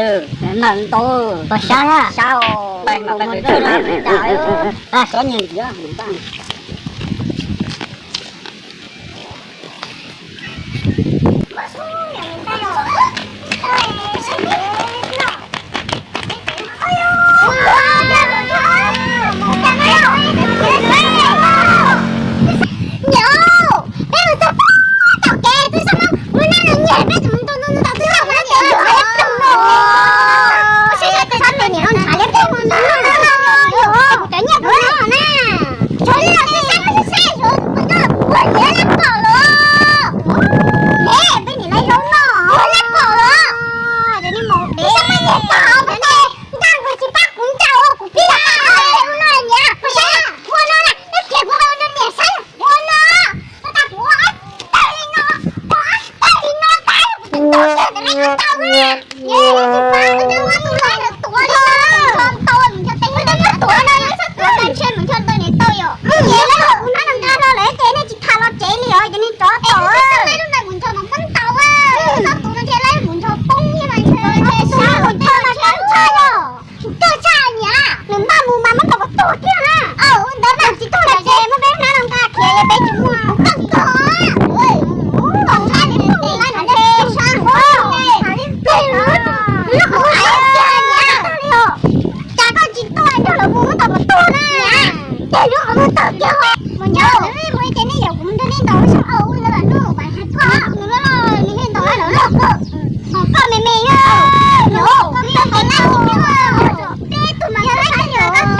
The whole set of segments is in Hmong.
Nag ntau, sab sab, sab nyiag. Niam, peb mus txog tom kev twb sab no, lub hnab no nyiag peb tsis mus ntu ntu tom twb sab no ces peb ploog no. Ua siab zog, twb sab tes niam no ntshav liab peb mus ntu ntu tom no, kuv cov nyiaj kuv no na. Tshuav li los Tsov tom lub no mus nrog no muab ntaus, txhob tus no thiaj laib mus nrog poob thiab mas ntshe sab mus nrog mas sab tshaj yog. Tus kawg tshaj niam, nws npaj mus mas muab ntaus kom tuag kiag na. Ntawd mas tsis tuag ces muab peb hnab no nqa khiav peb tsis muaj kawg nkaus. Ntaus sab nws tuag lawm ntshe sab nws tuag. Cas koj tsis tuaj nrog lawv mus muab ntaus kom tuag na. Ces lub qhov muag tawg kiag. Mus nrog lawv mus ces nej yaum kuv mus nrog nej ntaus sab au ua lawv lub pas hais koj nws loj nws thiaj ntaus lawv loj koj. Ho koj me me yog, peb tus mas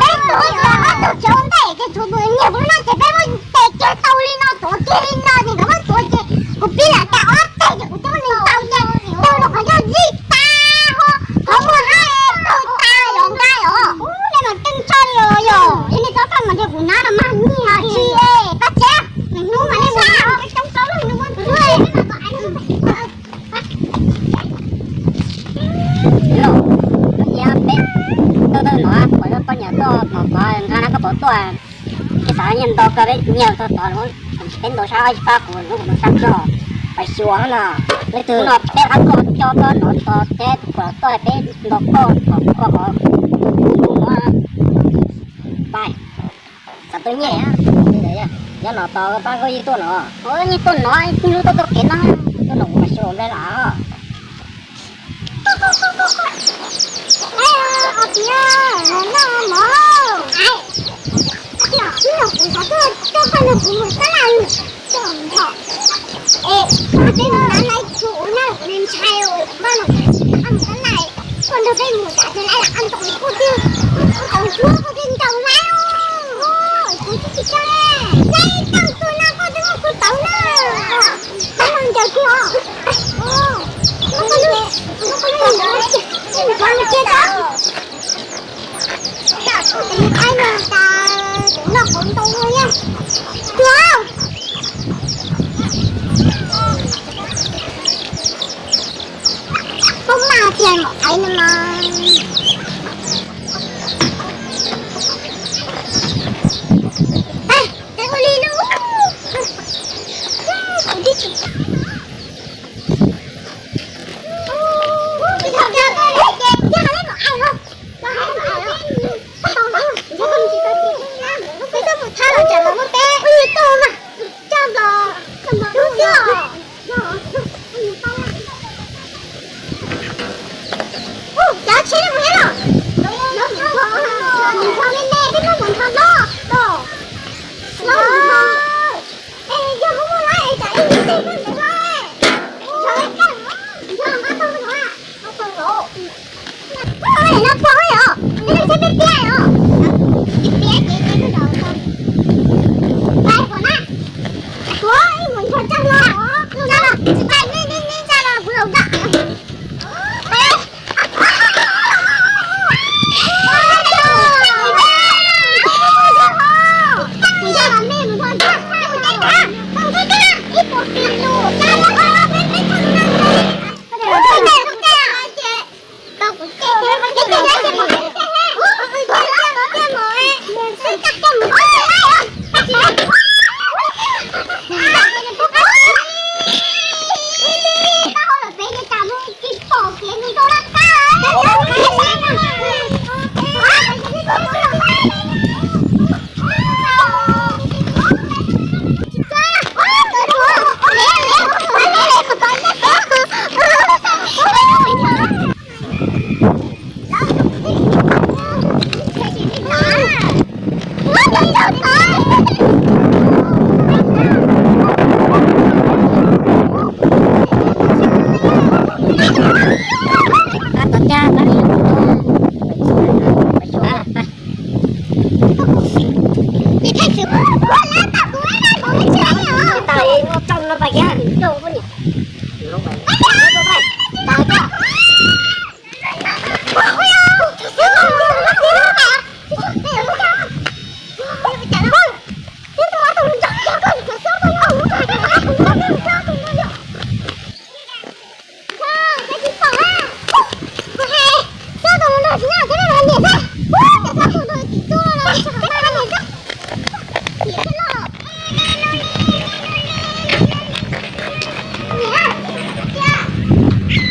peb tus, ob tug tsis ua ntej ces tshuav tus nyiag kuv lub no ces peb muab tes kiag tau li no tuav kiag li no ces nkawd muab tuav ces kuv pib lam tas ob teg ces kuv thiaj muab nws ntaus ces tau los qhov ncauj zij tas ho qhov muag hab tau tas los nqa os. Nej mas keej tshaj li os yog, yog nej txhob pab mas nrog kuv hnab no mas nyiag tsis pab tsev. Hnub mas nej mus coob coob plaub leeg nws muab tus hlub. Peb tawg tawg no, pom poj niam tuaj no tod nqa na koj pom tuaj. Peb xav nyiag nto koj peb nyiag tau tod, peb ntaus sab ob pab kuv hnub kuv mus sab coj pais xyuas no. Leej twg no peb qab tuaj coj koj no tod thiab tus pom tuaj peb ntaus koj kom koj qhov mus pais. Xav tuaj nyiag, nyob no tod pab koj yeej tuaj no. Yeej tuaj no, ib hnub tuaj txoj kev no, tuaj no kuv mas xyuas nplej los. Koj mas tias no ai no mas. Ua li no.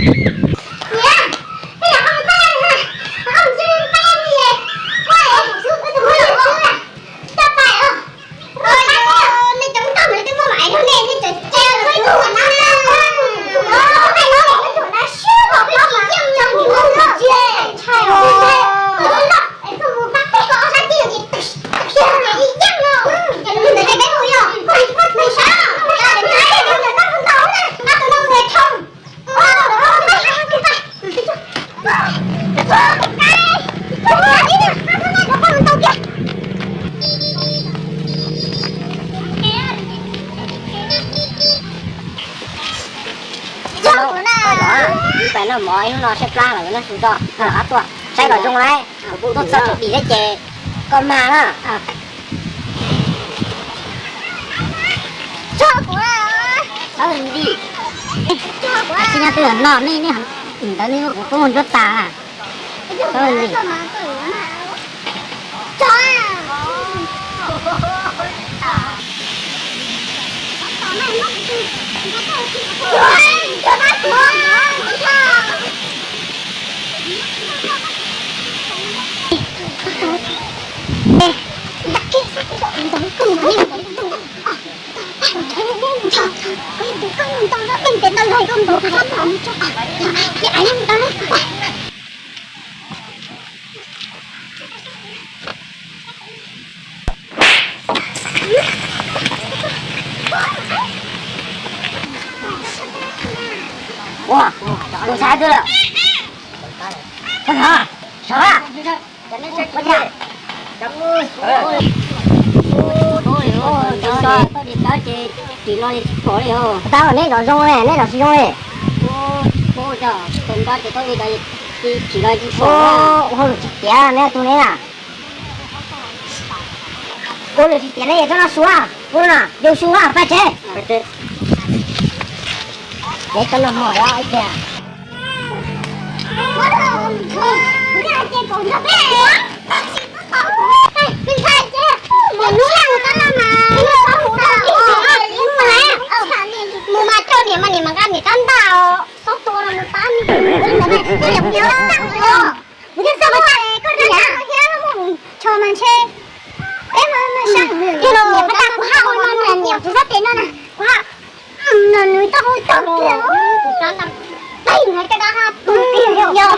Ib pais noj mov ib hnub no saib plab lawm, noj su tso, noj qab tuaj saib kom zoo lauj. Tuaj txog tsis dim thiab ces koj mag na. Tsis nyob twg no nej, nej ntawd nej kuv koob ncuab tas. Ua, tus ntxhais twg lawm? Sawv daws, sawv daws. Tau neb zov zoo li, neb zov tsis zoo li. Ua lwm tsis tiav neb tus neb na. Ua lwm tsis tiav neb yog txhob noj su, ua no yus su paj tsev. Ces tau los mos ib tiag. Mus mas coj niam mas niam mas nqa niam tab ntag, xob tua no mus pab niam. Kuv thiaj xav ua cas koj rab thiab mus tso mas ntshe peb mas sab. Yog los niam pab tag kuv haj ua no niam tsis sab tes no na, kuv haj no nws tau hu tau kiag. Pab nws coj koj haj tus kiag yog.